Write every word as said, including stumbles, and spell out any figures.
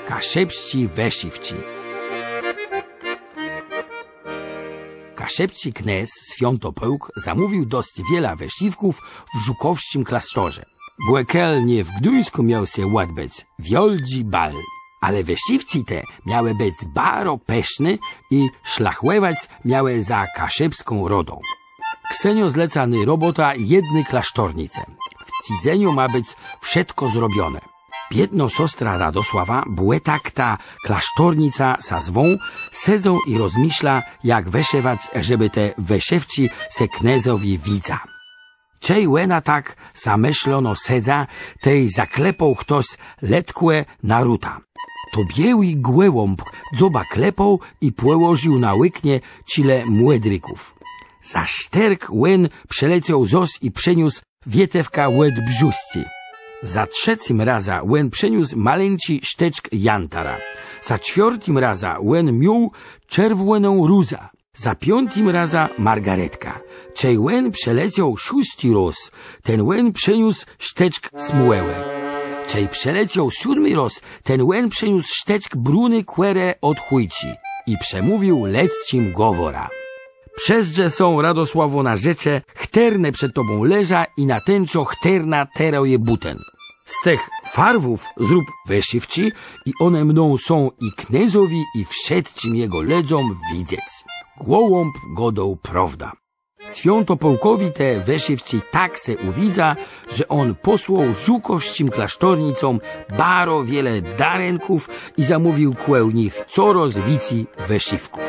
Kaszëbsczé wësziwczi. Kaszëbsczi knôz Swiãtopôłk zamówił dosc wiele wësziwków w żukòwsczim klôsztorze. Bò kel nié w Gduńskù miôł sã òdbëc wiôldżi bal. Ale wësziwczi te miałë bëc baro pëszné i szlachòwac miałë za kaszëbską rodą. Kseniô zlecónô robòta jedny klôsztornicë. W tidzeniu mô bëc wszëtkò zrobioné. Biédnô sostra Radosława, bò tak ta klôsztornica sã zwô, sedzy i rozmëszlô, jak wëszëwac, żebë te wësziwczi sã knôzowi widza. Czej òna tak zamëszlono sedza, tej zaklepôł chtos letkò na rutã. To biôłi gòłąb dzobã klepôł i pòłożił na òknie czile mòdrików. Za sztërk òn przëlecôł zôs i przëniósł wietewkã òd brzózczi. Za trzecym razã òn przëniósł malinczi sztëczk jantara. Za czwiôrtim razã òn miôł czerwòną rózã. Za piątim razã margaretkã. Czej òn przëlecôł szósti rôz, ten òn przëniósł sztëczk smòłë. Czej przëlecôł sódmi rôz, ten òn przëniósł sztëczk bróny kòrë òd chòjczi i przemówił letczim gòwòrã. Przezdrzë sã, Radosławò, na rzeczë, chtërne przed tobą leżą, i na tã, chtërna terô je bùten. Z tëch farwów zrób wësziwczi i òne mdą sã i knôzowi, i wszëtczim jegò lëdzóm widzec. Gòłąb gôdôł prôwdã. Swiãtopôłkòwi te wësziwczi tak sã ùwidza, że òn pòsłôł żukòwsczim klôsztornicóm baro wiele darënków i zamówił kòl nich corôz wicy wësziwków.